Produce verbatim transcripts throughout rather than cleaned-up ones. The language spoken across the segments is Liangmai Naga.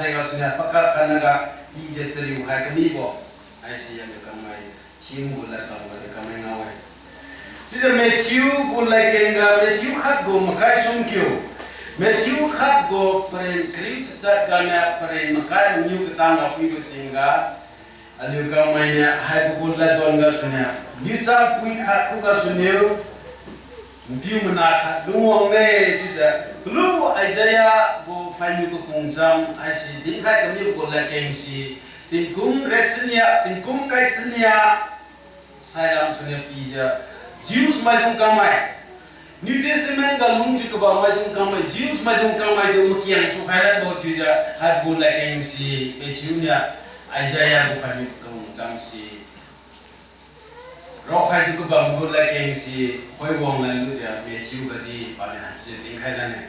Haiga suniu pakak kanaga pijiu chariu hai kamibo, haisi aliu kamai theme gu ladbam ga aliu kamai ngao-e. Chiujiu Matthew gu ladkeng ga, Matthew khat gu makai sumkiu, Matthew khat gu paren kariu chachat ganiu paren makai mangiu katang ga phuibo tingga, aliu kamai niu haibo gu ladbam ga suniu, liuchang pui khat khuga suniu npiu mana khat lungwang-e chiujiu, kalu Isaiah gu phaimiu kakung cham haisi dinkhai kamibo gu ladkeng se, tingkum ret chania, tingkum kai chania, sailam suniu pijiu, Jews maidung kangmai, New Testament ga lungjiu kabam maidung kangmai, Jews maidung kangmai tu makiang sukhai rabo chiujiu, haibo gu ladkeng se, Matthew niu Isaiah gu phaimiu kakung cham se raokhaijiu kabam gu ladkeng se, hoi wang lan lujiu Matthew gadi paniu haichiujiu dinkhai lane.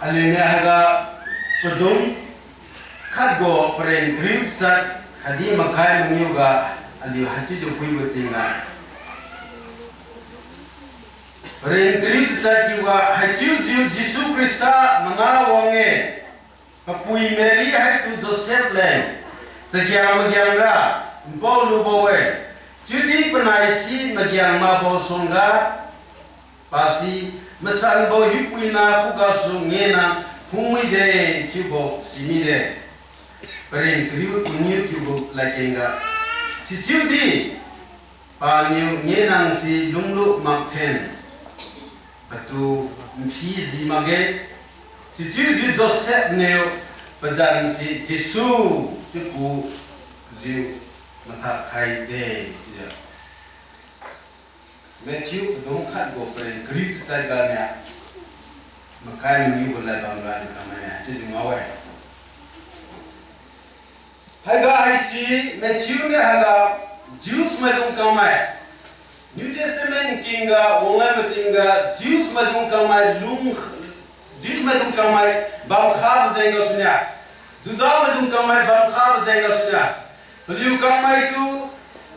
Aliuniu haiga padum khat gu paren kariu chachat khatdi makai mangiu ga aliu haichiujiu phuibo tingga, paren kariu chachat kiuga, haichiujiu Jesu Khrista mana wang-e, papui Mary haitu Joseph leng chagiang magiangra npao lubo-e, chiudi panai si magiang makbo suangga pasi masanbo hiupuina khugasu ngena phungmide chiubo simide. Paren kariu mangiu kiugu ladkeng ga, sichiudi paniu ngenang si lunglu makthen patu nphi ji makge, sichiujiu Joseph niu pazan si Jesu chiu kujiu mathak khaide chiujiu Matthew padum khat gu paren kariu chachat ganiu makai mangiu gu ladbam ga aliu kamai niu haichiujiu ngao-e. Haiga haise Matthew niu haiga Jews maidung kangmai, New Testament king ga wanglai matingga Jews maidung kangmai lung, Jews maidung kangmai bamkhabo jeng gasuniu, Judah maidung kangmai bamkhabo jeng gasuniu, paliu kangmaitu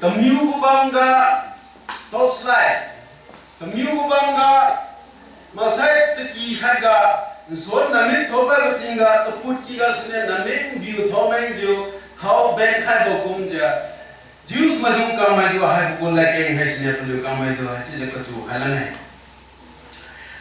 tamiu gu bamga torchlight, tamiu gu bamga maksai chaky khatga nsuan namit thaokhaibo tingga taput kiga suniu namit nbiu thaomengjiu thao benkhaibo kumjiu, Jews maidung kangmaitu haibo gu ladkeng haisiniu paliu kangmaitu haichiujiu kachu khai lane.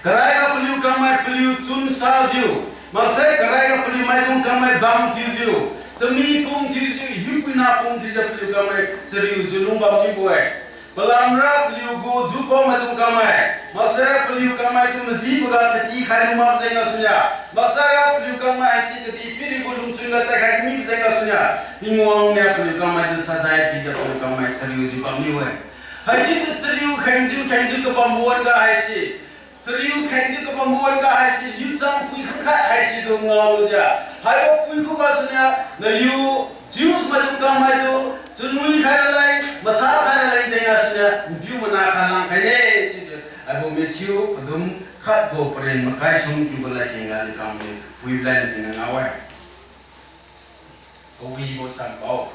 Karaiga paliu kangmai paliu chunsajiu, maksai karaiga paliu maidung kangmai bam thiujiu, chami pum thiujiu, hiupuina pum thiujiu paliu kangmai chariujiu lungbam mibo-e. Palamra paliugu jupao maidung kangmai, maksaira paliu kangmaitu majiboga katikhai lungmak jeng gasuniu, maksaira paliu kangmai haise kadihpiri gu lungchun ga tadkhai kamibo jeng gasuniu, Tingwang niu paliu kangmaitu sajai pijiu paliu kangmai chariujiu bam mibo-e. Haichiujiu chariu khengjiu khengjiu kabambo wan-ga haise, chariu khengjiu kabambo wan-ga haise, liuchang pui khangkhat haisitu ngaolujiu, haibo pui khugasuniu naliu Jews maidung kangmaitu chunwi khai raleng, matha khai raleng jeng gasuniu npiu mana khat langkhaine chiujiu haibo Matthew padum khat gu paren makai sum kiubo ladkeng ga aliu kangmai phuibo ladkeng ga ngao-e. Kawibo champao.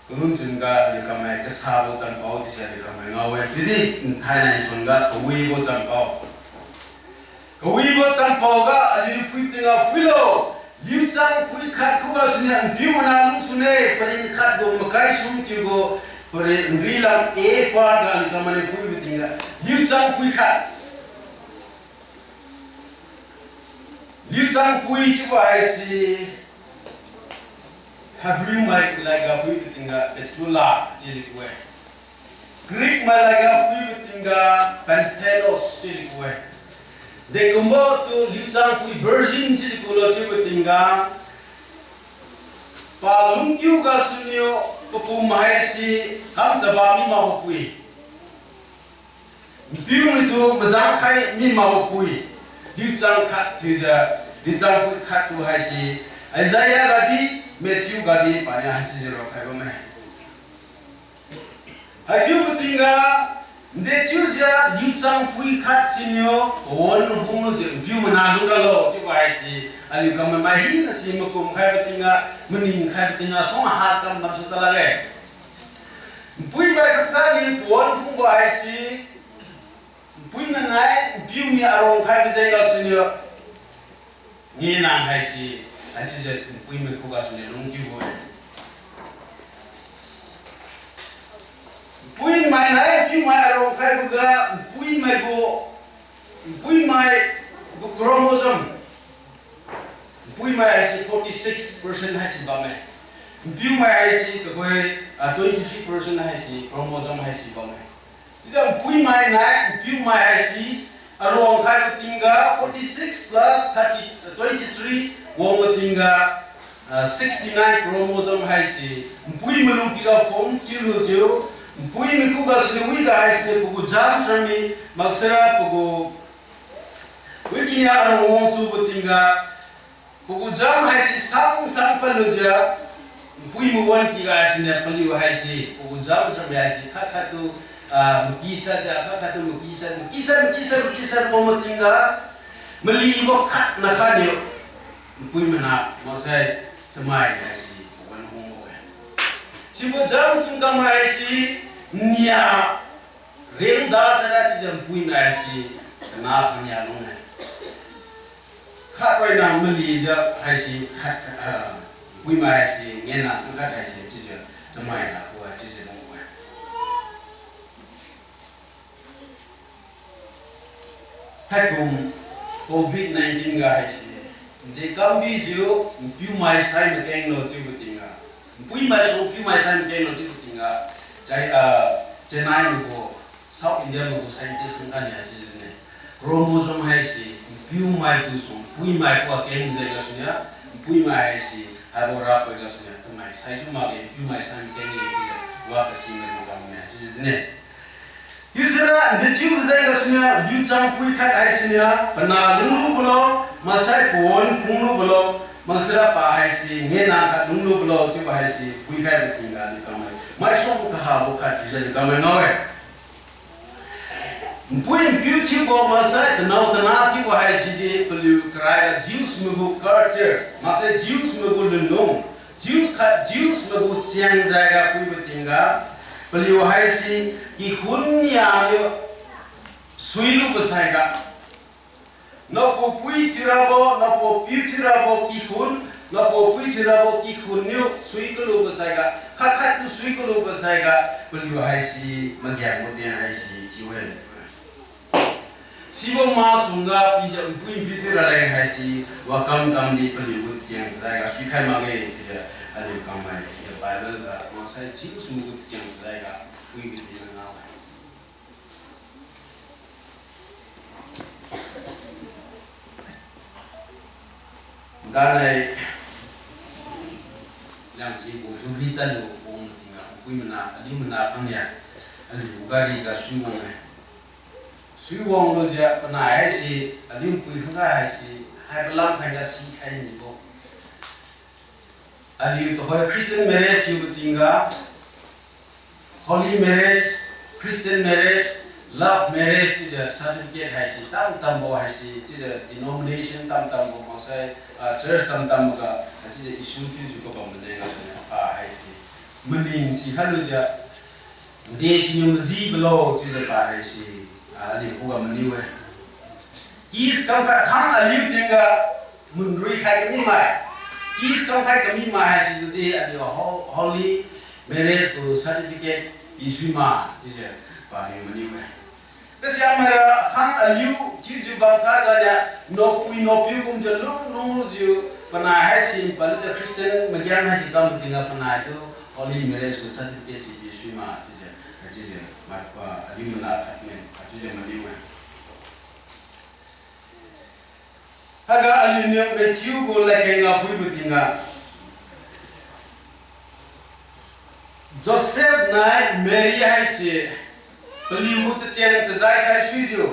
Kalunchun ga aliu kangmai kasabo champao chiujiu aliu kangmai ngao-e. Chiudi nthainai suangga kawibo champao. Kawibo champao ga aliu phui tingga phuilo. Liuchang pui khat khugasuniu npiu mana lungsune, paren khat gu makai sum kiubo, paren nrilam A pa ga aliu kangmai phuibo tingga, liuchang pui khat. Liuchang pui chiubo haise Hebrew mai laiga phuibo tingga Bethula chiujiu ku-e. Greek mai laiga phuibo tingga Pantheos chiujiu ku-e. Dekumbo tu liuchang pui virgin chiujiu kulo chiubo tingga, palungkiu gasuniu papum haise kamchaba mi makbo pui, npiu mitu mazang khai mi makbo pui, liuchang khat thiujiu, liuchang pui khat tu haise, Isaiah gadi, Matthew gadi paniu haichiujiu raokhai bamme. Haichiubo tingga, nde chiujiu liuchang pui khat siniu pawan phunglujiu npiu mana lungralo chiubo haise, aliu kangmai mai hinasi makum khaibo tingga, maning khaibo tingga, suang ha kam namsu talakge. Npui mai khat khatniu pawan phungbo haise, Npuimai nai npiumai aruang khaibo jeng gasuniu, ngenang haise, haichiujiu npuimai khuga suniu lungkiubo-e. Npuimai nai npiumai aruang khaiboga, npuimai gu, npuimai gu chromosome. Npuimai haise forty six percent haise bamme. Npiumai haise tuhoi, ah, twenty three percent haise chromosome haise bamme. Chiujiu npuimai nai npiumai haise aruang khaibo tingga forty six plus thirty, twenty three wangbo tingga, ah, sixty nine chromosome haise npui malung kiga form thiulujiu, npuimai khuga siniu wiga haisiniu pagu germs rami, maksara pagu wikinia aruang wangsubo tingga, pagu germ haise sang sang palujiu, npui mawan kiga haisiniu paliu haise pagu germs rami haise khat khattu, ah, makisatjiu, khat khattu makisat, makisat, makisat, makisat wangbo tingga, malibo khat nakhatniu npui mana maksai chamai haise pawan hungbo-e. Sibo germs sungkam haise nia ringda saira chiujiu npuimai haise kana khangnia lung-e. Khat roina malijiu haise khat, ah, npuimai haise ngena khat haise chiujiu chamai labo-e chiujiu lung-e. Haikum covid nineteen ga haise, nde kambijiu npiumai sai makenglo chiubo tingga, npuimai su npiumai sai makenglo chiubo tingga, Chai-, ah, Chennai maigu, South India maigu scientist kania chiujine, chromosome haise npiumai tu su npuimai khuga keng jeng gasuniu, npuimai haise haibo rapoi gasuniu chamai sai chiu makge, npiumai sai makeng-e chiujiu wa kasimai lu bamme chiujine. Chiusira nde chiubo jeng gasuniu, liuchang pui khat haisiniu, panah lunglubolo, maksai pawan phunglubolo, maksara pa haise ngena khat lunglubolo chiubo haise phuikhaibo tingga aliu kangmai maisuang kahabo khat chiujiu aliu kangmai ngao-e. Npui npiu thiubo maksai tanao tana thiubo haisidi paliu karaiga Jews maigu culture maksai Jews maigu lunlung, Jews khat Jews maigu chiang jaiga phuibo tingga, paliu haise kikhun nianiu suilubo saiga, naopu pui thiurabo, naopu piu thiurabo kikhun, naopu pui thiurabo kikhun niu sui kalubo saiga, khat khat tu sui kalubo saiga, paliu haise magiangbo ten haise thiu-e. Sibo masuangga pijiu npui npiu thiu raleng haise wakam kamdi paliugu tacheng-tajaiga suikhai makge chiujiu aliu kangmai Bible ga maksai Jews maigu tacheng-tajaiga phuibo tingga ngao-e. Danai, Liangchibo Jubilee tadlu wangbo tingga, npui mana, aliu mana khangnia, aliu gari ga suiwang-e. Suiwang lujiu panai haise, aliu npui khangga haise, haibo lam khaiga sikhai nibo. Aliu tuhoi Christian marriage chiubo tingga, holy marriage, Christian marriage, love marriage chiujiu certificate haise tam tambo haise, chiujiu denomination tam tambo maksai, ah, church tam tamboga, ah, chiujiu issue thiujiu kabam majeng gasuniu pa haise maning si khalujiu, nde siniu majibo lo chiujiu pa haise, ah, aliu khuga maniu-e. Is kamkhat khang aliu tingga munrui khai kamimai, is kamkhai kamimai haisi tudi aliu ho-, holy marriage gu certificate pi suima chiujiu paniu maniu-e. Kasiamaira khang aliu chiujiu bamkha ganiu naopui naopiu kumjiu lunglunglujiu panai haisi palujiu Christian magiang haisi kam tingga panaitu holy marriage gu certificate si pi suima chiujiu, chiujiu, ma, ah, aliu mana khatme, ah, chiujiu maniu-e. Haiga aliuniu Matthew gu ladkeng ga phuibo tingga, Joseph nai Mary haise paliugu tacheng-tajai saisuijiu,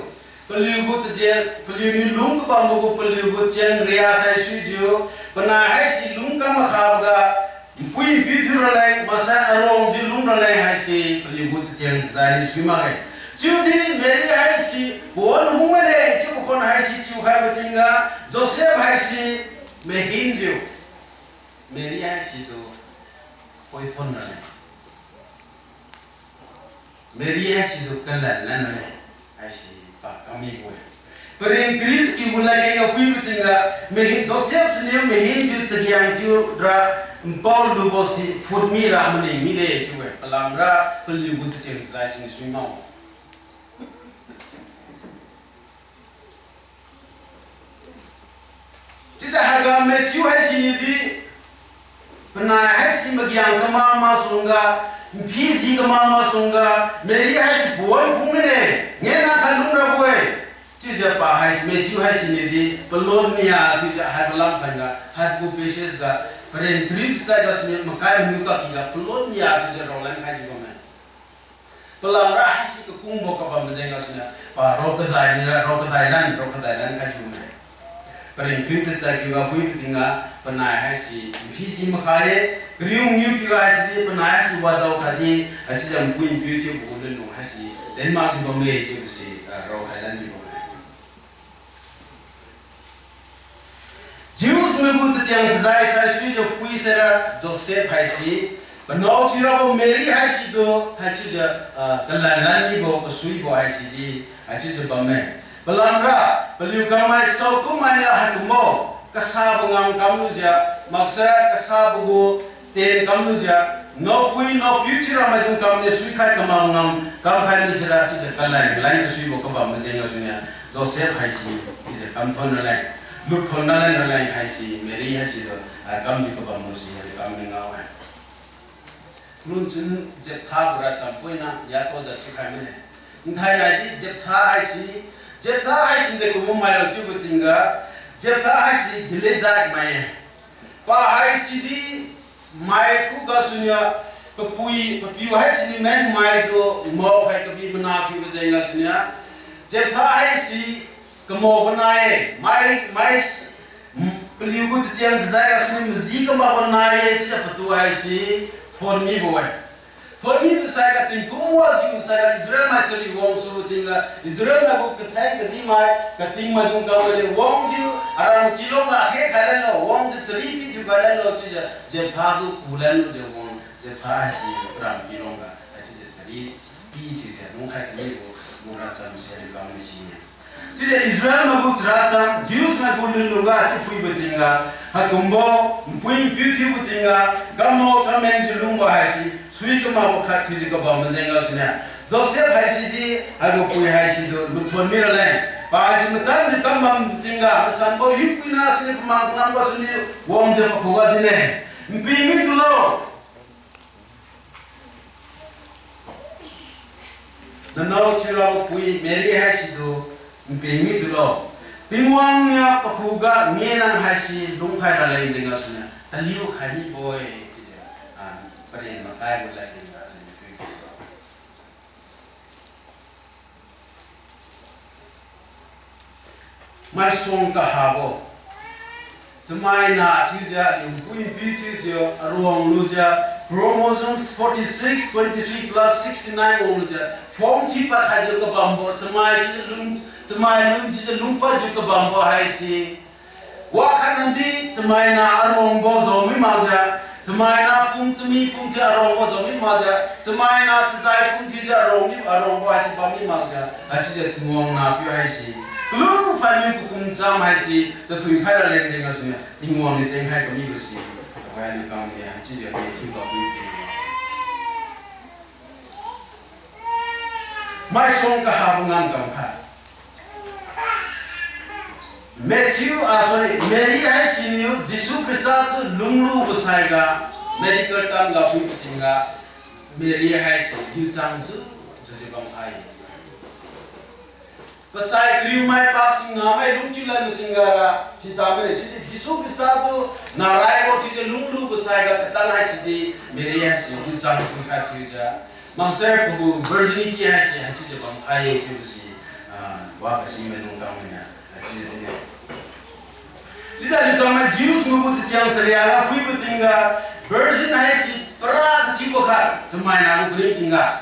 paliugu tacheng, paliuniu lung kabambo gu paliugu cheng ria saisuijiu, panai haise lungkam makhaboga, npui npiu thiu raleng, maksai aruangjiu lung raleng haise paliugu tacheng-tajai ni sui makge. Chiudi Mary haise pawan hung mane chiubo khon haise chiukhaibo tingga, Joseph haise mahinjiu, Mary haisitu poiphon raleng, Mary haisitu kalan lan raleng, haise Pa kamibo-e. Parin kariu chakiubo ladkeng ga phuibo tingga, mahin Joseph chiniu mahin thiu chagiang thiura npao lubo si phut mira maning mide chiu-e. Palamra paliugu tacheng-tajai sini sui ngao. Chiujiu haiga Matthew haisi nidi, panai haisi magiang kama masuangga, nphizi kama masuangga, Mary haisi pawan phung mine, ngena khat lungrabo-e. Chiujiu pa haisi Matthew haisi nidi, palon nia chiujiu haibo lam khangga, haibo passage ga, paren kariu chachai gasuniu makai maniu kakiga palon nia chiujiu raolan khaijiu bamme. Palamra haisi kakungbo kabam majeng gasuniu, pa rao kadai nira, rao kadai lan, rao kadai lan khaijiu bamme. Paren kariu chachai kiuga phuibo tingga, panai haisi nphizi makhai-e, kariu ngiu kiuga haisidi panai haisi wadao khatdi, haichiujiu npui npiu thiubo lunlung haisi, den makjiu bamme chiubo si, ah, rao khai lanjiu bamme. Jews maigu tacheng-tajai saisuijiu phuisaira Joseph haise, panao thiurabo Mary haisitu, haichiujiu, ah, kalan lan mibo kasuibo haisidi, haichiujiu bamme. Palamra, paliu kangmai saokum mainiu haikumbo, kasabo ngam kamlujiu, maksai kasabo gu ten kamlujiu, naopui naopiu thiura maidung kamniu suikhai kamak ngam kamkhai misira chiujiu kalan lan kasuibo kabam majeng gasuniu, Joseph haise, chiujiu kamthon raleng, lukthon raleng raleng haise, Mary haisitu, ah, kamjiu kabambo si, kam mi ngao-e. Lungchun Jephthah gu racham poina yatojiu thiukhai mine. Nthainaidi Jephthah haise, Jephthah haise de kubo mailo chiubo tingga, Jephthah haise Gileadite mai-e. Pa haisidi mai khugasuniu, papui, papiu haisiniu men maitu, mao hai kabi mana thiubo jeng gasuniu, Jephthah haise, kamao banai-e, mai, mai, paliugu tacheng-tajai gasuniu maji kamak banai-e chiujiu patu haise, thon mibo-e. Thon mibo saiga tingkum wajiu saiga Israel mai chari wangsubo tingga, Israel maigu katheng kadimai, katingmaidung kangmainiu wangjiu, aram kilongga akhe khai lanlo, wangjiu chari pithiu khai lanlo chiujiu, Jephthah tu kulanlujiu wang, Jephthah haise aram kilongga, haichiujiu chari pithiujiu lungkhai kamibo, gu racham si aliu kam mi sine. Chiujiu Israel maigu characham, Jews maigu lunlungga chiu phuibo tingga, haikumbo, npui npiu thiubo tingga, kamao kamenjiu lungbo haise, sui kamakbo khat thiujiu kabam majeng gasuniu, Joseph haisidi, haibo pui haisitu lukthon mi raleng, pa haise matanjiu kambam tingga, masanbo hiupuina siniu pamang ngambo siniu wangjiu pakhuga dinne, nping mi tulo. Nanao thiurabo pui Mary haisitu nping mi tulo. Tingwang niu pakhuga ngena haise lungkhai raleng jeng gasuniu, taliu khai mibo-e chiujiu, ah, paren makaibo ladkeng ga aliu phui. Maisuang kahabo. Chamaina thiujiu, aliu npui npiu thiujiu, aruang lujiu, chromosomes forty six, twenty three plus sixty nine wanglujiu, form three pad khaijiu kabambo, chamai thiujiu lung, chamai lun thiujiu lungpadjiu kabambo haise. Wakhatnadi chamaina aruangbo jao mi makjiu, chamaina pum chami pum thiu aruangbo jao mi makjiu, chamaina tajai pum thiujiu aruang mi, aruangbo haise bam mi makjiu, haichiujiu Tingwang nahpiu haise, kalu phaimiu kakum cham haise tathui khai raleng jeng gasuniu, Tingwang niu tengkhai kamibo si, akhai niu kam-e, haichiujiu Matthew ga phui jeng. Maisuang kahabo ngamkam kha. Matthew, ah, sorry, Mary haisiniu Jesu Khrista tu lunglubo saiga, medical term ga phuibo tingga, Mary haise diuchang ju, jujiu bamkhai. Pasai kariumai pa singnamai lungkiu lanbo tingga ra, sita mine chiudi Jesu Khrista tu naraibo thiujiu lunglubo saiga katang haisidi, Mary haise diuchang phuikha thiujiu. Maksai pagu virginity haise haichiujiu bamkhai-e chiubo si, ah, wa kasimaidung kangmainiu, haichiujiu dinne. Chiujiu aliu kangmai Jews maigu tacheng chariaga phuibo tingga, virgin haise para kathiubo khat, chamaina gu karing tingga.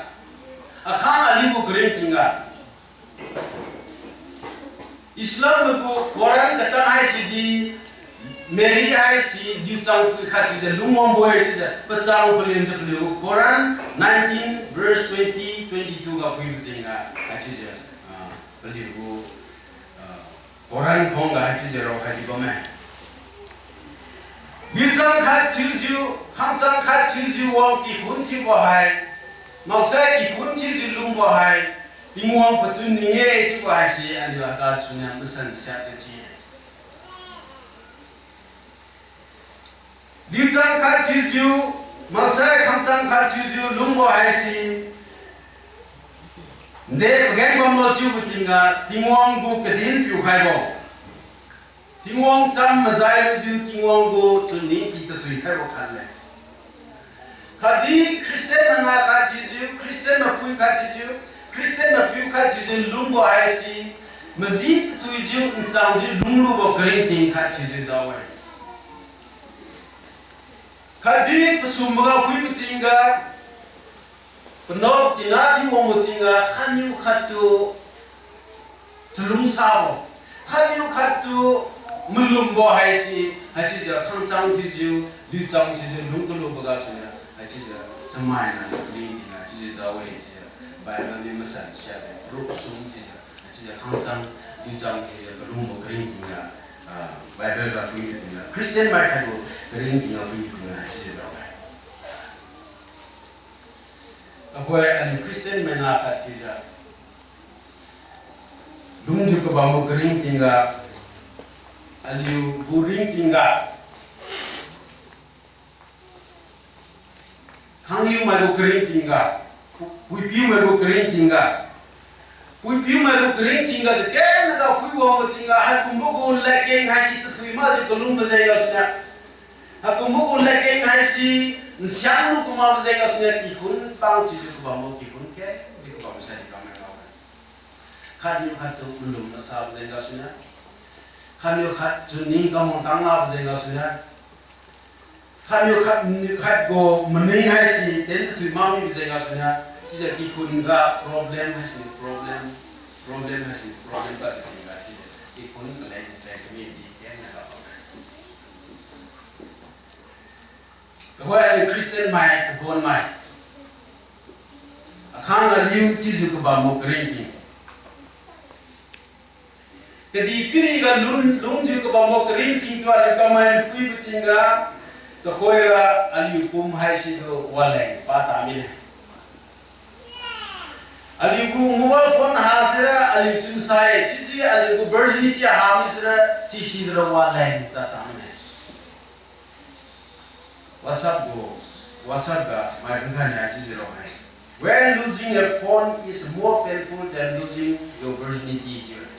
Akhang aliu gu karing tingga. Islam maigu Quran katang haisidi, Mary haise diuchang phuikha thiujiu lungwangbo-e chiujiu, pachang palenjiu paliu Quran nineteen verse twenty, twenty-two ga phuibo tingga, haichiujiu, ah, Aliu gu, ah, Koran khangga haichiujiu raokhai di bamme. Liuchang khat thiujiu, khangchang khat thiujiu wang kikhun thiubo hai, maksai kikhun thiujiu lungbo hai, Tingwang pachun ning-e chiubo haise aliu aga suniu masan siakjiu chi-e. Liuchang khat thiujiu, maksai khangchang khat thiujiu lungbo haise, nde pageng bamlo chiubo tingga Tingwang gu kadin piukhaibo, Tingwang cham majai lujiu Tingwang gu chunning pi tachui khaibo khat le. Khatdi Christian mana khat thiujiu, Christian mapui khat thiujiu, Christian mapiu khat thiujiu lungbo haise, maji tathuijiu, nchangjiu lunglubo karingting khat thiujiu dao-e. Khatdi pasumboga phuibo tingga, panao kina thiu wangbo tingga, khatniu khattu chalungsabo, khatniu khattu malumbo haise, haichiujiu khangchang thiujiu, liuchang thiujiu lung kalubo gasuniu, haichiujiu chamaina karingting ga chiujiu dao-e chiujiu Bible niu masan siakjiu, rup sum thiujiu, haichiujiu khangchang, liuchang thiujiu kalungbo karingting ga, ah, Bible ga phui katingga, Christian mai khatgu karingting ga phui katingga haichiujiu dao-e. Tuhoi aliu Christian maina khat thiujiu lungjiu kabambo karingting ga, aliu gu ringting ga, khangliumai gu karingting ga, pu-, puipiumai gu karingting ga, puipiumai gu karingting ga, kakenna ga phui wangbo tingga, haikumbo gu ladkeng haise tathui makjiu kalung majeng gasuniu, haikumbo gu ladkeng haise nsiang lu kamakbo jeng gasuniu, kikhun tang thiujiu kabambo, kikhun kenjiu kabambo sai di kamai ngao-e. Khatniu khattu malum masabo jeng gasuniu, khatniu khat chunning kamang tang labo jeng gasuniu, khatniu khat, khat gu maning haise ten tathui mak mibo jeng gasuniu, chiujiu kikhun ga problem haise problem, problem haise problem pad tingga chiujiu kikhun kaleng kaleng kami di kenna ga bam-e. Tuhoi aliu Christian mai, chabonmai, akhang aliu chiujiu kabambo karingting, kadihpiri ga lun, lungjiu kabambo karingting tu aliu kamai phuibo tingga, tuhoira aliu pum haisitu waleng pa ta mine. Aliu gu mobile phone ha sira aliu chunsa-e, chiudi aliu gu virginity ha mi sira, chiusi dura waleng cha ta mine. WhatsApp gu, WhatsApp ga mai khangkha niu chiujiu rao hai, when losing a phone is more painful than losing your virginity chiu-e.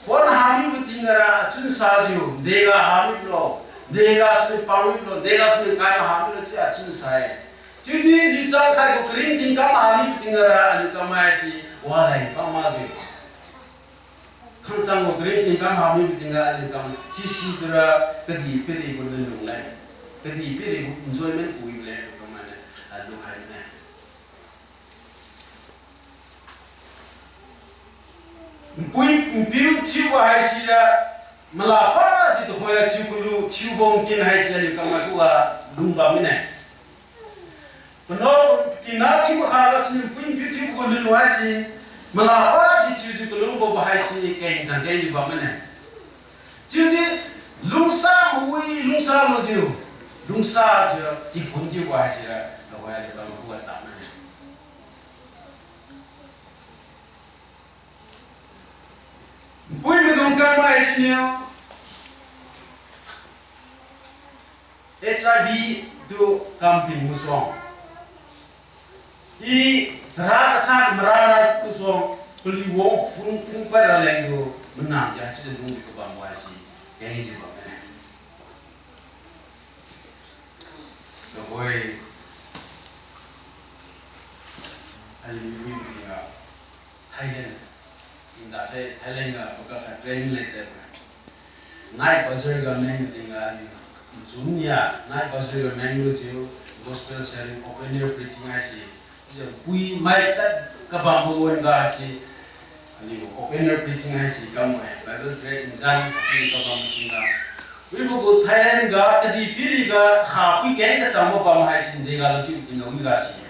Phone ha mibo tingga ra achun sajiu, dega ha milo, dega suni pang milo, dega suni kai ma ha milo chiu achun sa-e. Chiudi liuchang khat gu karingting kam ha mibo tingga ra aliu kamai si waleng pa makjiu, khangchang gu karingting kam ha mibo tingga aliu kam sisi dura kadihpiri gu lunlung leng, kadihpiri gu enjoyment wi leng kamai niu aliu hai ne. Npui npiu thiubo haisira, mala pa chiu tuhoira thiu kalu, thiu bam kin haisi aliu kamai khuga lungbam mine. Panao kina thiubo kha gasuniu npui npiu thiubo gu lunlung haise, mala pa chiu thiujiu kalungbo haise keng chang kengjiu bam mine. Chiudi lungsa mawi, lungsa majiu, lungsajiu kikhun thiubo haisira, tuhoi aliu kamai khuga ta mine. Npui maidung kam haisiniu, HIV tu kamping masuang, i chara kasa marara kusuang, paliu wang phung phung pad raleng tu, manang ja chiujiu lungjiu kabambo haise kengjiu bam mine. Tuhoi aliu wi tingga Thailand, indase Thailand ga pakakha training leng tadbo. Night pastor ga meng tingga aliu nchun nia, night pastor ga meng lujiu gospel sharing, open air preaching haise, chiujiu pui mai tad kabambo wan-ga si, aliu open air preaching haise kambo-e, Bible tract inzan kabam tingga. Wibo gu Thailand ga kadihpiri ga chakha pui keng kachangbo bam haise dega lujiu tingga wi-ga si,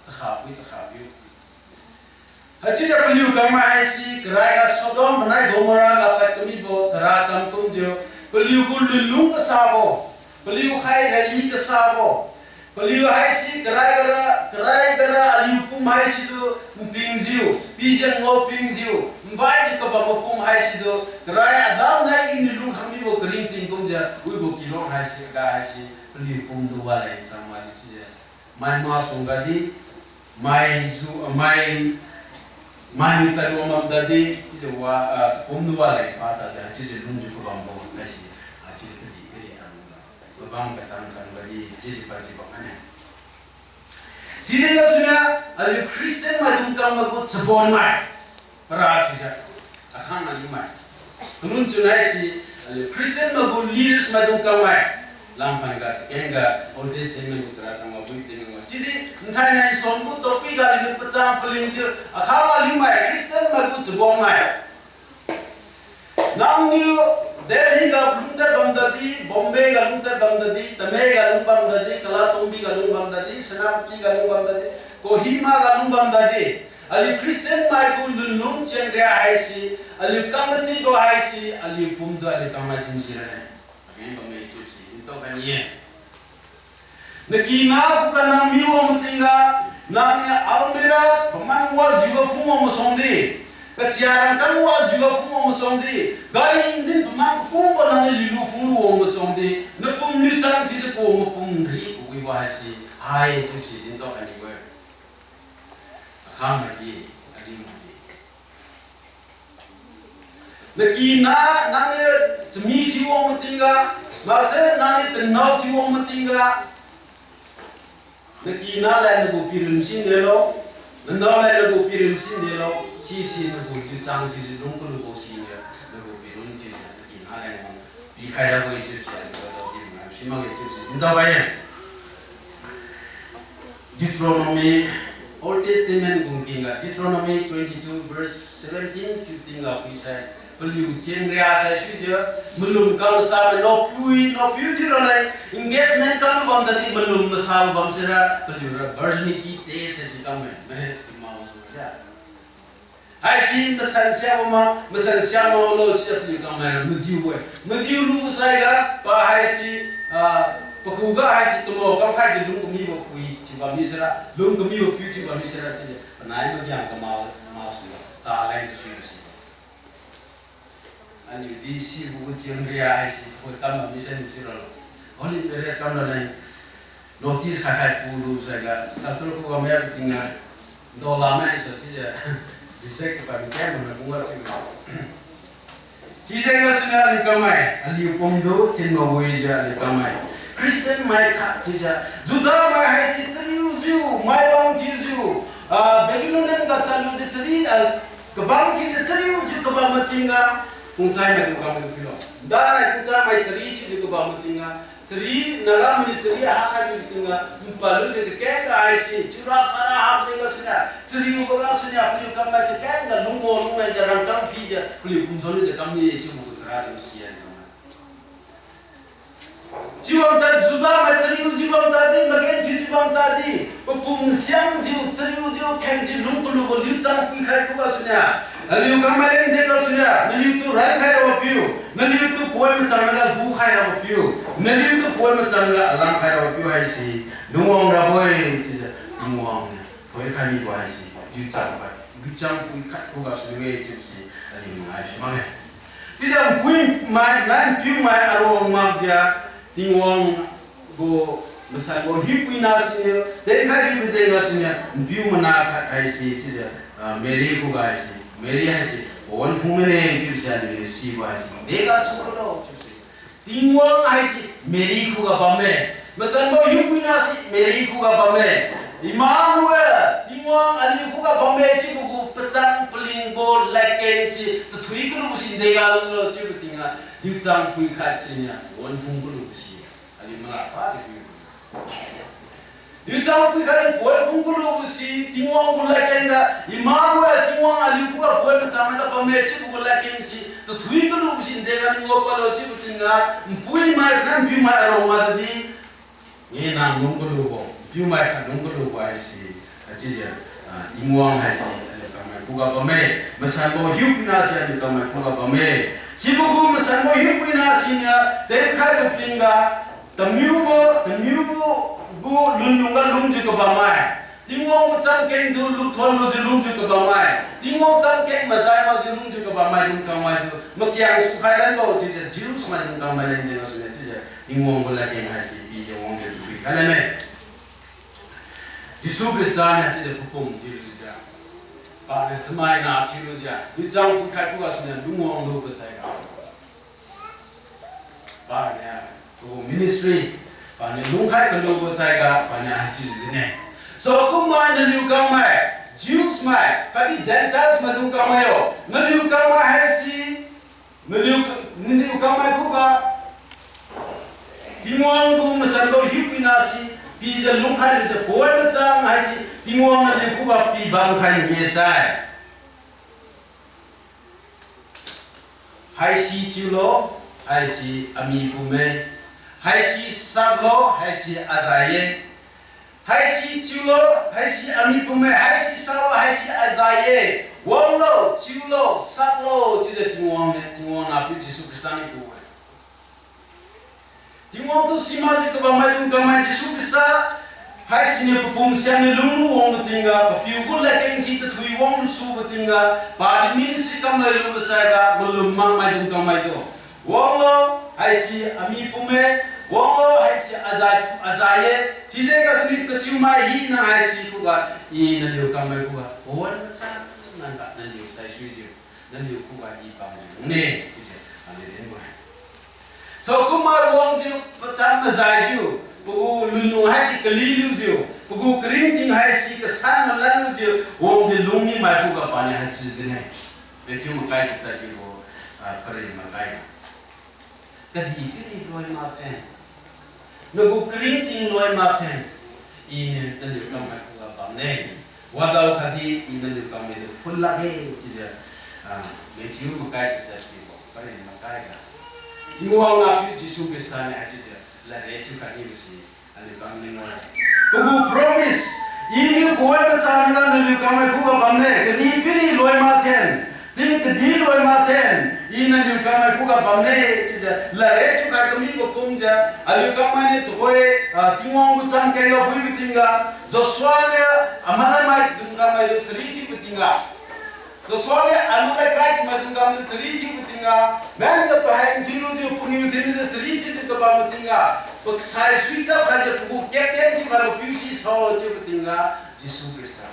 chakha pui chakha piu Haichiujiu paliu kangmai haise karaiga Sodom panai Gomorrah ga pad kamibo chara cham kumjiu, paliu gu lunlung kasabo, paliu khai rali kasabo, paliu haise karai gara, karai gara aliu pum haisitu npingjiu, pijian ngao pingjiu, nbaijiu kabam mapum haisitu, karai Adam nai Eve niu lungkhang mibo karingting kumjiu, wibo kilong haise, ga haise, paliu pumtu waleng cham madi chiujiu. Mai masuang gadi, mai ju, mai, mainiu tadluang bam tadi, chiujiu wa, ah, pumtu waleng pa tadi, chiujiu lungjiu kabambo haise, ah, chiujiu kadihpiri tangga, kabam katang tang gadi, chiujiu padi bam mane. Sijeng gasuniu, aliu Christian maidung kangmai gu chabonmai, para chiujiu, akhang aliu mai. Kalun chun haise, aliu Christian mai gu leaders maidung kangmai. Lamphan ga, keng ga, Old Testament gu chara cham ga bui tingga. Chiudi, nthainai nsuan gu topic ga aliu pachang palingjiu, akhang aliu mai, Christian mai gu chabonmai. Nangniu Delhi ga lungtad bam tadi, Bombay ga lungtad bam tadi, Tamei ga lung bam tadi, Kalatumbi ga lung bam tadi, Senapati ga lung bam tadi, Kohima ga lung bam tadi. Aliu Christian mai gu lunlung chienria haise, aliu kangkatibo haise, aliu pumtu aliu kangmai din sirane. Amen, bamme chiusi, ntao kani ye. Nakina khuga nang miwang matingga, nangniu almirah paman wajiuga phungwang masuangdi, kachia rangkang wajiuga phungwang masuangdi, gari engine paman kakumbo nangniu lilu phunglu wang masuangdi, napum niu chang thiujiu ku mapum ri kawibo haise, hai chiusi dintao kanibo-e. Akhang maidi, aliu maidi. Nakina, nangniu chami thiuwang matingga, makse nangniu tanao thiuwang matingga, nakina leng nagu pirun sindelo, nanao leng nagu pirun sindelo, sisi nagu liuchang sisi lung kalubo siniu, nagu pirun siniu, nakina leng pikhai rabo-e chiusi, aliu ga dao di ma, simakge chiusi, ntao bai-e. Deuteronomy, Old Testament gu tingga, Deuteronomy twenty-two verse seventeen, fifteen ga phuisai, paliu chienria sai suijiu, malum kamsa me napiu-e, napiu thiu raleng, engagement kamlu bam tadi malum masa bam sira, paliura virginity test haise kamme, marriage kamao sujiu. Haise masan siabo ma, masan siabo lo chiujiu paliu kangmaira madiu-e. Madiu lubo saiga, pa haise, ah, pakhuga haise kamao kamkhaijiu lung kamibo pui thiubam mi sira, lung kamibo piu thiubam mi sira chiujiu, panai magiang kamao, kamao suiga, taleng suibo si. Aliu di sibo gu chienria haise, khoi kam bam mi sai ni chiu ralo. Holy Marriage kam raleng, notice khaikhai pulu saiga, doctor khuga maibo tingga, dollar mai so chiujiu, reject pa mi kam mana kungga chiu. Sijeng gasuniu aliu kangmai, aliu pumtu thinma wijiu aliu kangmai, Christian mai khat chiujiu, Judah mai haise chariujiu, mai bang thiujiu, ah, Babylonian ga tadlujiu chari, ah, kabang thiujiu chariujiu kabam matingga, pungchai maidung kangmai philo. Ndanai pungchai mai chari thiujiu kabam matingga, chari, Naga mainiu chari hakhai matingga, npalujiu kakeng ga haise, chura sara hapjeng gasuniu, chariubo gasuniu, paliu kangmai kakeng ga lungbo lungmaijiu rangkang pijiu, paliu pumjon lujiu kamni chiubo gu chara cham si-e. Chiubam tad Judah mai chariujiu bam tadi, magenthiujiu bam tadi, papum siangjiu, chariujiu, khengjiu lung kalubo liuchang puikhai khuga suniu, aliu kangmai leng jeng gasuniu, naliutu rankhai rabo piu, naliutu poi machang naga gukhai rabo piu, naliutu poi machang naga alamkhai rabo piu haise, lungwang rabo-e chiujiu, Tingwang niu thoikhai mibo haise, liuchang pai, liuchang puikhai khuga suniu-e chiubose, aliu mangai makge. Chiujiu npui mai, nai npiu mai aruang makjiu, Tingwang gu masanbo hiupuina siniu, tenkhai ribo jeng gasuniu, npiu mana khat haise, chiujiu, ah, Mary khuga haise, Mary haise, pawan phung mane chiubo si aliu sibo haise, dega chiulo chiubo si. Tingwang haise Mary khuga bamme. Masanbo hiupuina si Mary khuga bamme. Emmanuel, Tingwang aliu khuga bamme chiubo gu pachan palingbo ladkeng si tathui kalubo si dega lulo chiubo tingga, liuchang pui khat siniu pawan phung kalubo si. Aliu mala padi pui. Liuchang pui khatdi pawan phung kalubo si, Tingwang gu ladkeng ga, Emmanuel, Tingwang aliu khuga pawan machang naga bamme chiubo gu ladkeng si, tathui kalubo si dega ngao palo chiubo tingga, npui mai, nai npiu mai aruang makdi, nge nang lung kalubo, npiu mai khat lung kalubo haise, achiujiu, ah, Tingwang haise, aliu kangmai khuga bamme, masanbo hiupuina si aliu kangmai khuga bamme. Sibo gu masanbo hiupuina siniu tenkhaibo tingga, tamiubo, tamiubo gu lunlungga lungjiu kabammai, Tingwang gu chamkeng tu lukthon lujiu lungjiu kabammai, Tingwang chamkeng mazai makjiu lungjiu kabammai dung kangmai tu makiang sukhai lanbo chiujiu Jews maidung kangmai leng jeng gasuniu chiujiu Tingwang gu ladkeng haise pijiu wangjiu tu pikhai lanne. Jesu Khrista niu chiujiu papum thiulujiu, paniu chamaina thiulujiu, luchang puikhai khugasuniu lungwang lubo saiga, paniu pagu ministry, paniu lungkhai kalubo saiga paniu haichiu dine. So kummai naliu kangmai, Jews mai khatdi Gentiles maidung kangmai yo, naliu kangmai haise, naliu, naliu kangmai khuga Tingwang gu masanbo hiupuina si pijiu lungkhai lujiu pawan machang haise Tingwang naliu khuga pibam khai ni-e sai. Haisi thiulo, haisi ami pumme. Haisi saklo, haisi azai-e. Haisi thiulo, haisi ami pumme, haisi saklo, haisi azai-e. Wanglo, thiulo, saklo chiujiu Tingwang niu, Tingwang nahpiu Jesu Khrista niu ku-e. Tingwang tu simakjiu kabam maidung kangmai Jesu Khrista haisiniu papum siangniu lunglu wangbo tingga, papiu gu ladkeng si tathui wangsubo tingga, padi ministry kamlai lubo saiga malum mak maidung kangmai tu, wanglo, haisi ami pumme, wanglo, haisi azai, azai-e, chiujiu gasuniu kachiumai hina haisi khuga, I naliu kangmai khuga pawan machang nangga naliu saisuijiu, naliu khuga I bamne chiujiu aliu dinbo-e. So kummai wangjiu pachang mazaijiu, pagu lunlung haise kalilujiu, pagu karingting haise kasan malanlujiu wangjiu lungmi mai khuga paniu haichiu dine. Matthew makai chachat kibo, ah, paren makai, kadihpiri loi makthen, nagu karingting loi makthen, Iniu naliu kangmai khuga bamne. Wadao khatdi I naliu kangmai tu phunlakge chiujiu, ah, Matthew makai chachat kibo paren makai ga, Tingwang nahpiu Jesu Khrista niu haichiujiu ladriat thiukhai mibo si aliu kang ning-e. Pagu promise, Iniu pawan machang naliu kangmai khuga bamne, kadihpiri loi makthen, ting kadih loi makthen, I naliu kangmai khuga bamne chiujiu ladriat thiukhai kamibo kumjiu, aliu kangmai niu tuhoi, ah, Tingwang gu chamkeng ga phuibo tingga, Joshua niu Amalek maidung kangmai tu chari thiubo tingga, Joshua niu Amalek kai maidung kangmai tu chari thiubo tingga, menjiu paheng thiulujiu, paniu thiulujiu chari thiujiu kabambo tingga, pasai sui chap khaijiu pagu captain thiukhaibo piu si Saul chiubo tingga, Jesu Khrista.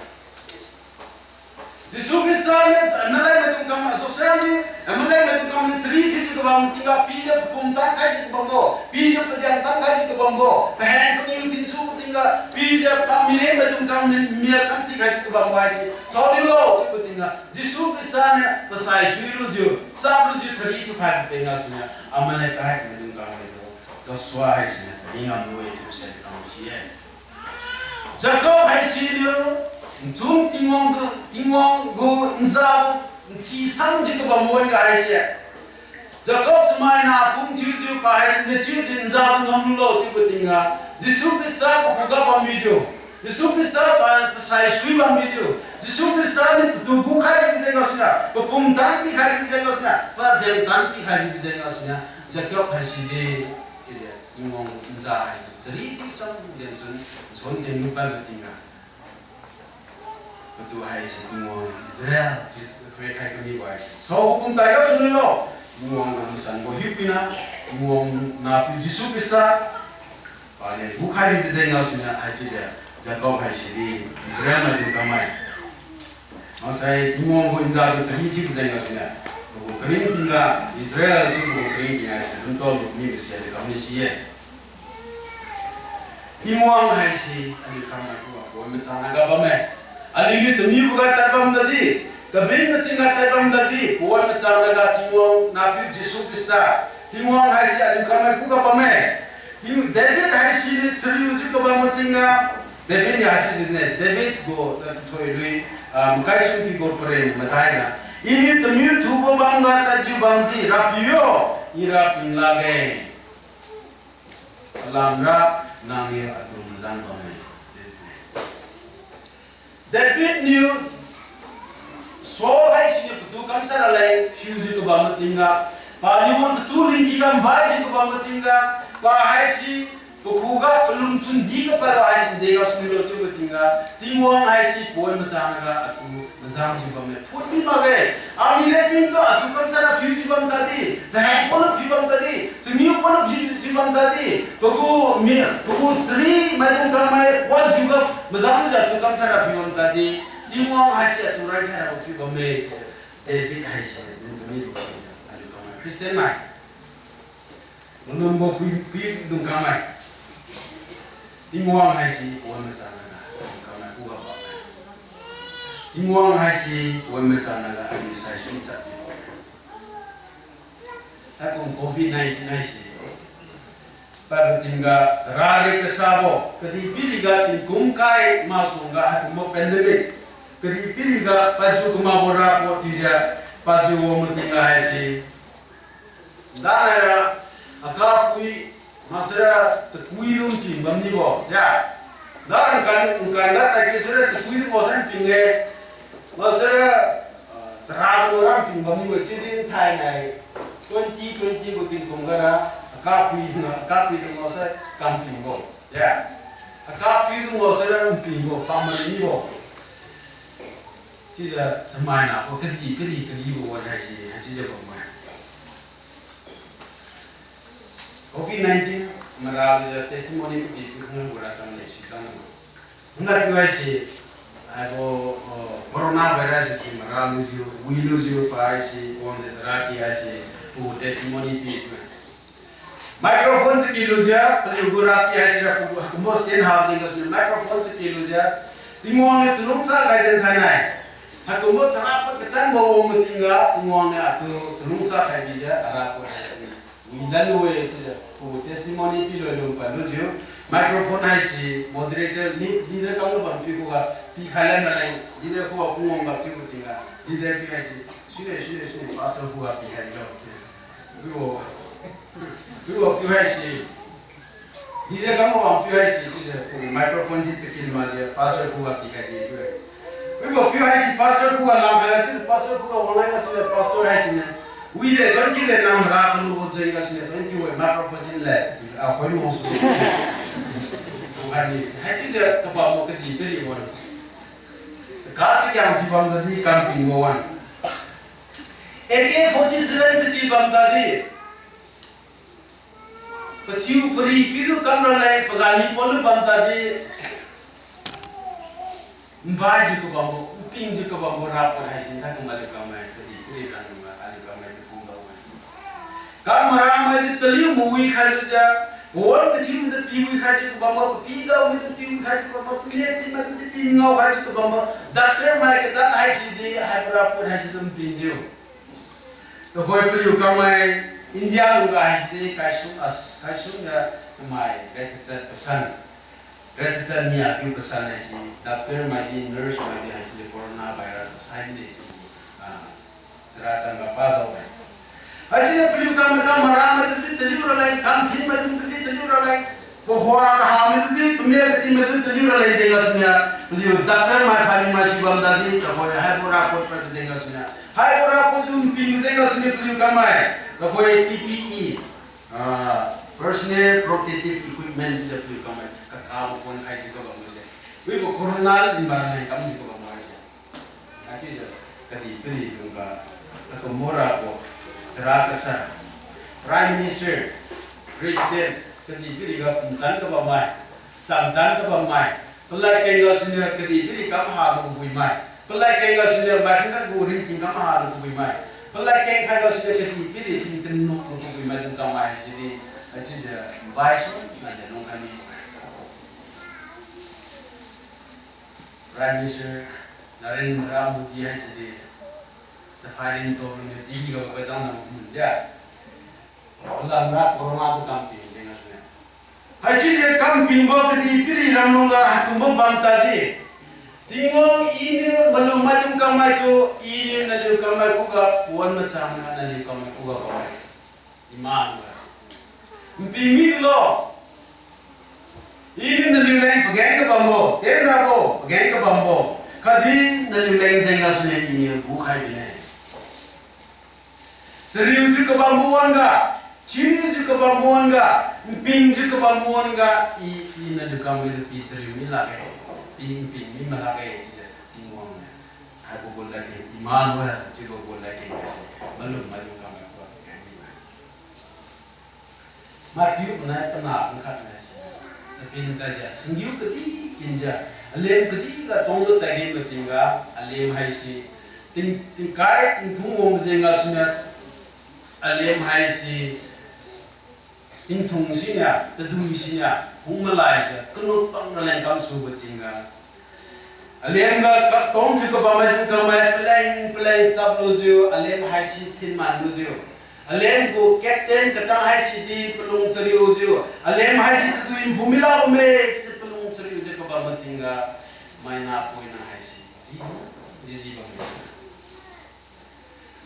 Jesu Khrista niu Amalek maidung kangmai, Joshua niu Amalek maidung kangmai chari thiujiu kabambo tingga, pijiu papum tan khaijiu kabambo, pijiu pazian tan khaijiu kabambo, paheng paniu thinsubo tingga, pijiu pamire maidung kangmai mia tan ti khaijiu kabambo haise saodiulo chiubo tingga, Jesu Khrista niu pasai suilujiu, chaplujiu chari thiukhaibo tingga siniu Amalek hai maidung kangmai tu Joshua haisiniu chari ngamlu-e chiubo si kam si-e. Jacob haisiniu nchun Tingwang tu, Tingwang gu nza tu nthisamjiu kabam wan-ga haise, Jacob chamaina pum thiujiu pa haisiniu chiujiu nza tu ngamlulo chiubo tingga, Jesu Khrista pagu ga bammijiu, Jesu Khrista pa pasai sui bammijiu, Jesu Khrista niu patu gukhai bibo jeng gasuniu, papum tan pikhai bibo jeng gasuniu, pazan tan pikhai bibo jeng gasuniu, Jacob haisidi, chiujiu Tingwang nza haise chari thiusam jeng chun, nsuan tenglu padbo tingga, patu haise Tingwang Israel chiu thoikhai kamibo haise saokum taiga suniulo, Tingwang gu masanbo hiupuina, Tingwang nahpiu Jesu Khrista, paniu gukhai bibo jeng gasuniu haichiujiu, Jacob haisidi Israel maidung kangmai maksai Tingwang gu nza tu chari thiubo jeng gasuniu, pagu karingting ga, Israel chiubo karingting haise lunta lu mibo si aliu kam ni si-e. Tingwang haise aliu kangmai khuga pawan machang naga bamme. Aliuniu tamiuboga tad bam tadi, kabin matingga tad bam tadi, pawan machang naga Tingwang nahpiu Jesu Khrista, Tingwang haise aliu kangmai khuga bamme. King David haisiniu chariujiu kabambo tingga, David niu haichiu dine, David gu tad thoi lui, ah, makai sumkibo paren madai ga, Iniu tamiu thubo bamga tadjiu bamdi, Rapiu yo, I ra ping lakge. Palamra nangniu atu mazan bamme. David niu Saul haisiniu patu kamshat raleng phiujiu kabam matingga, paniu wang tatu lingki ga mbaiji kabam matingga, pa haisi pakhuga palungchun di kapadlo haisi dega sumilo chiubo tingga, Tingwang haisi poi machang naga atu majangjiu bamme. Phutmi makge, ami lepintu atu kamshat ra phiujiu bam tadi, chaheng polo phiu bam tadi, chamiu polo phiujiu bam tadi, pagu mi, pagu chari maidung kangmai wajiuga majangjiu atu kamshat ra phiu bam tadi, Tingwang haise atu raikhai rabo chiu bamme. David haise, nung kami lu, aliu kangmai Christian mai, manumbo phui, phuidung kangmai, Tingwang haise poi machang naga, aliu kangmai khuga bamme. Tingwang haise poi machang naga aliu sai sui chapjiu bamme. Haikum covid nineteen haise, pabo tingga chara ri kasabo, kadihpiriga tingkum kai masuangga haikumbo pandemic, kadihpiriga paju kamakbo rabo chiujiu, paju wang matingga haise, danaira, akapui, maksara, chakui dung ping bamnibo, ya. Danaira kan, kan ga tadkiu sara chakui dung maksara ping-e, maksara, ah, chara dung ram ping bamnibo, chiudi thainai, twenty twenty gu tingkum gara, akapui, akapui dung maksara kam pingbo, ya. Akapui dung maksara pingbo, pamanibo. Chiujiu chamaina, o kadihpiri kadibo wan haise, haichiujiu bamme. Covid nineteen maralujiu testimony kapiu khangbo racham lesi chang. Hangga piu haise, haibo, o, coronavirus haise maralujiu, wilujiu, pa haise, wangjiu charaky haise, pagu testimony piu-e. Microphone chaky lujiu, paliugu raky haisira pagu, haikumbo stand habo jeng gasuniu microphone chaky lujiu, Tingwang niu chalungsa khai jeng thainai, haikumbo charapad katanbo wang matingga, Tingwang niu atu chalungsa khai bijiu, arapad haise wilan lu-e chiujiu, pagu testimony piloi lung pad lujiu, microphone haise moderator ni, leader kam kabam piu khuga pikhai lan raleng, leader khuga phungwang ga piu matingga, leader piu haise, sune, sune, sune, pastor khuga pikhai lo chiu. Pibo, pibo piu haise, leader kam kabam piu haise chiujiu, pagu microphone si chaky makjiu pastor khuga pikhai di piu-e. Pibo piu haise pastor khuga langkhai ga chiujiu pastor khuga wanglan ga chiujiu pastor haisiniu, wide twenty de nam ra kalubo jeng gasuniu twenty we microphone chin le, a, khoi wangsu. Wangkhai ni, haichiujiu kabambo kadihpiri wan. Chaka chakiang di bam tadi kam pingbo wan. A K forty-seven chaky bam tadi, pathiu pari pidu kam raleng pagan mi ponlu bam tadi, mbaijiu kabambo, npingjiu kabambo rapad haise thakum aliu kangmai kadihpiri ranlungga aliu kangmai di phungdao-e. Kam maramai di taliu mawi khai lujiu, pawan kathiu maitu piwi khaijiu kabambo, papi dao maitu piwi khaijiu kabambo, paniak ti maitu di pi ngao khaijiu kabambo, doctor mai katang haisi di, haibo rapad haise tu npingjiu. Tuhoi paliu kangmai India lungga haisi di kaisung as, kaisung ga chamai, red chachat pasan. Red chachat nia piu pasan haise, doctor mai di, nurse mai di haisi di coronavirus pasai ne chiu, ah, chara changga padao-e. Haichiujiu paliu kangmai kam maramai tu di taliu raleng, kam phin maitu di taliu raleng, pahua kaha maitu di, pamia kati maitu di taliu raleng jeng gasuniu, paliu doctor mai phaimai chiu bam tadi, tuhoi haibo rapad pad jeng gasuniu, haibo rapad tu nping jeng gasuniu paliu kangmai, tuhoi P P E, ah, personal protective equipment chiujiu paliu kangmai kakabo pon khaijiu kabambo se. Wibo corona limba nai kamjiu kabambo haise. Haichiujiu kadihpiri lungga, akumbo rabo, chara kasa, Prime Minister, President, kadihpiriga pumtan kabammai, chamtan kabammai, palad keng gasuniu kadihpiri kam halu kabuimai, palad keng gasuniu mai khangkhat gu ringting kam halu kabuimai, palad keng khai gasuniu kadihpiri tingtan nuklu kabuimai dung kangmai haisidi, haichiujiu bai suna jiu lungkhai mi. Prime Minister Narendra Modi haisi di, chaphai ringtao lungjiu T V ga pachang nang kum dia. Alamra corona tu kamping jeng gasuniu. Haichiujiu kampingbo kadihpiri ramlungga haikumbo bam tadi, Tingwang, Iniu malum maidung kangmai tu, Iniu naliu kangmai khuga pawan machang, naliu kangmai khuga bamme. Iman ga nping midulo. Iniu naliu leng pageng kabambo, tenrabo, pageng kabambo, Khatdi naliu leng jeng gasuniu iniu gukhai bine. Chariujiu kabambo wan-ga, thiuniujiu kabambo wan-ga, npingjiu kabambo wan-ga, i, i naliu kangmai tu pi chariu mi lakge, pi nping mi malakge chiujiu Tingwang niu haibo gu ladkeng, Immanuel chiubo gu ladkeng haise malum maidung kangmai khuga keng mi-e. Maipiu nai panah pumkhat nai si, chapin tadjiu singgiu kadih kinjiu, alem kadihga tonglu tadge matingga, alem haise ting, tingkai tingthung wang jeng gasuniu, alem haise tingthung siniu, tadui siniu, hung malaijiu, kanu pang raleng kamsubo tingga, alem ga katongjiu kabam maidung kangmai paleng paleng chaplujiu, alem haise thinman lujiu, alem gu captain katang haise di palung chariujiu, alem haise tadui nphu mila bamme chiujiu palung chariujiu kabam matingga, mai nahpoina haise ji, jiji bambo.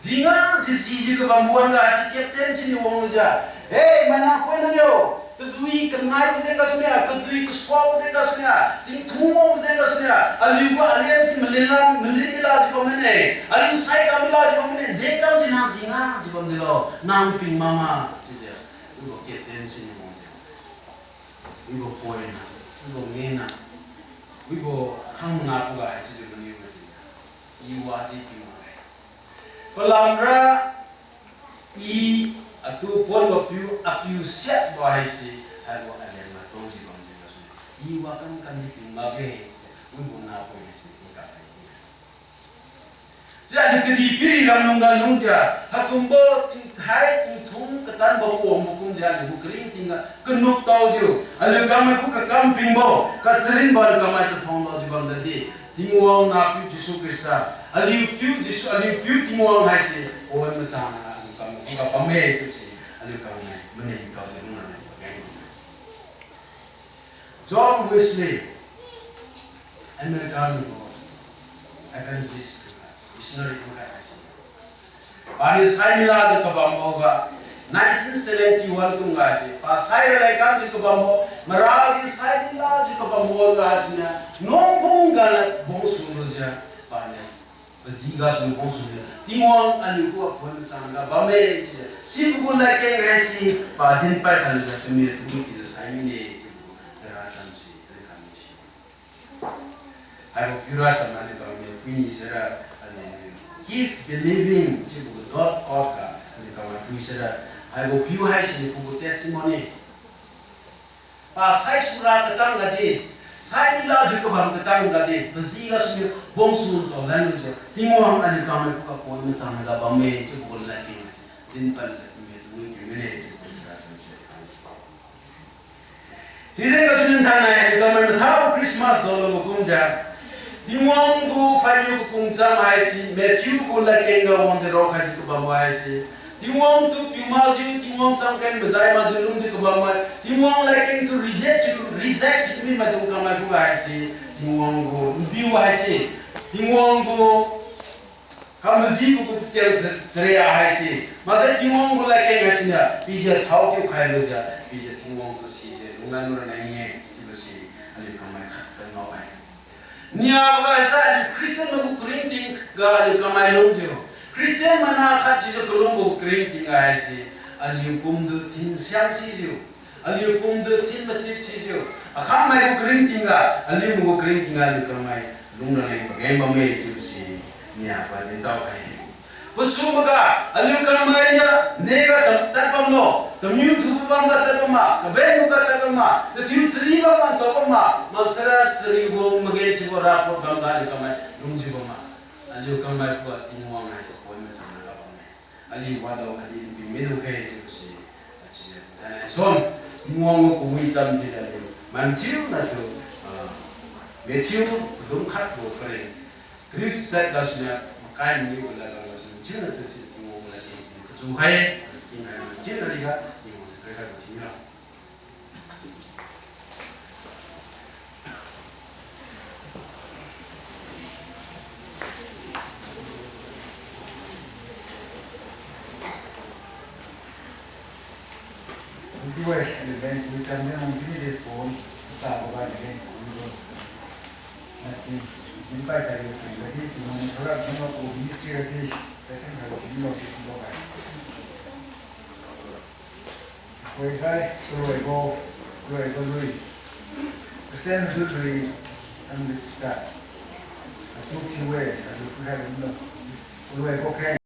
Ji nga, jiji ji kabambo wan-ga haise captain siniu wanglujiu, Hei, mai nahpoi nang yo, tadui kanaibo jeng gasuniu, tadui kasuabo jeng gasuniu, tingthung wangbo jeng gasuniu, aliu gu alem si malin la, malin milajiu bammine, aliu sai kam milajiu bammine, dekam ji nang ji nga ji bamdilo, nang ping mama chiujiu, wibo captain siniu wangjiu, wibo poina, wibo ngena, wibo khang mana khuga haichiujiu maniu mati, i wadi piu makge. Palamra i atu ponbo piu, apiu siatbo haise, haibo alem ga tongjiu bam jeng gasuniu, i wakam kamdi piu makge, wibo nahpoi haise i kakhai-e. Chiujiu aliu kadihpiri ramlungga lungjiu, haikumbo tingthai tingthung katanbo wangbo kumjiu aliu gu karingtingga kanuk taojiu, aliu kangmai khuga kam pingbo, kacharinbo aliu kangmai kathong laojiu bam tadi, Tingwang Nahpiu Jesu Khrista, aliu piu Jesu, aliu piu Tingwang haise, poi machangna aliu kangmai khuga bamme chiubo si, aliu kangmai maningtao leng nai. John Wesley, America mibo evangelist, missionary khat haise, paniu sai milajiu kabamboga, nineteen seventy-one kumga se, pa sai raleng kamjiu kabambo, maradi sai milajiu kabamboga siniu, nuang bungga na bungsu lujiu, paniu paji gasu bungsu lujiu, Tingwang aliu khuga poi machangga bamme chiujiu, sibo gu ladkeng haise, pa dinpad khalujiu chami tumi pijiu sai mine chiubo chara chamse, chari kami si. Haibo piura chamna aliu kangmai phuini saira, aliu keep believing chiubo gu dot org ga aliu kangmai phui saira, haibo piu haisiniu pagu testimony. Pa sai sura katang gadi, sai milajiu kabam katang gadi, paji gasuniu bungsu tao lanlujiu, Tingwang aliu kangmai khuga poi machangga bamme chiubo gu ladkeng dinpad khalujiu chami tumi piu mine chiubo chara chamse. Sijeng gasu ningthainai aliu kangmai mathao Christmas daolubo kumjiu, Tingwang gu phaimiu kakung cham haise, Matthew gu ladkeng ga wangjiu raokhaijiu kabambo haise, Tingwang tu piu makjiu, Tingwang chamkeng majai makjiu lungjiu kabam mai, Tingwang ladkeng tu reject thiu, reject thiu kami maidung kangmai khuga haise, Tingwang gu npiu haise, Tingwang gu kamajibo gu chel cha-, chara haise, maksai Tingwang gu ladkeng haisiniu pijiu thao thiukhai lujiu, pijiu Tingwang tu sijiu lunglan raleng-e chiubo si, aliu kangmai khat kangao-e. Niaboga sai aliu Christian maigu karingting ga aliu kangmai lungjiu, Christian mana khat chiujiu kalungbo karingting ga haise, aliu pumdu thin siang sijiu, aliu pumdu thin matit sijiu, akhammai gu karingting ga, aliu maigu karingting ga aliu kangmai lung raleng pageng bamme chiubo si, niaga dintao khai-e. Pasuboga, aliu kangmai niu, nega tad, tad bamlo, tamiu thubo bamga tad bamma, kabenboga tad bamma, tathiu chari bamga tad bamma, maksaira charibo magen thiubo rabo bamga aliu kangmai lungjiu bamma, aliu kangmai khuga Tingwang haise poi machangga bamme. Aliu wadaodi nping milu khe chiubo si, achiujiu thainai son, Tingwang gu kawicham thiujiu aliu mathiu natu, ah, Matthew padum khat gu paren, kariu chachat gasuniu, makai maniu gu ladkeng gasuniu mathiu natu thiu Tingwang gu ladkeng kachu khai-e, tingkhai mathiu nariga Tingwang gu khai khai thiu milo. Ntiwe, aliu leng pui chamniu nang bini de pon, tabo ga aliu leng pui lo. Nati. Tingkai taibo phui gadi, Tingwang niu kharap niu maku ministry gadi, taisan khaibo phui milo si kumbo hai. Koi sai, karoibo, karoibo lui. Christian lui lui, ang lui sita. Atu thiu-e, atu thiu hai lo. Karoibo khe.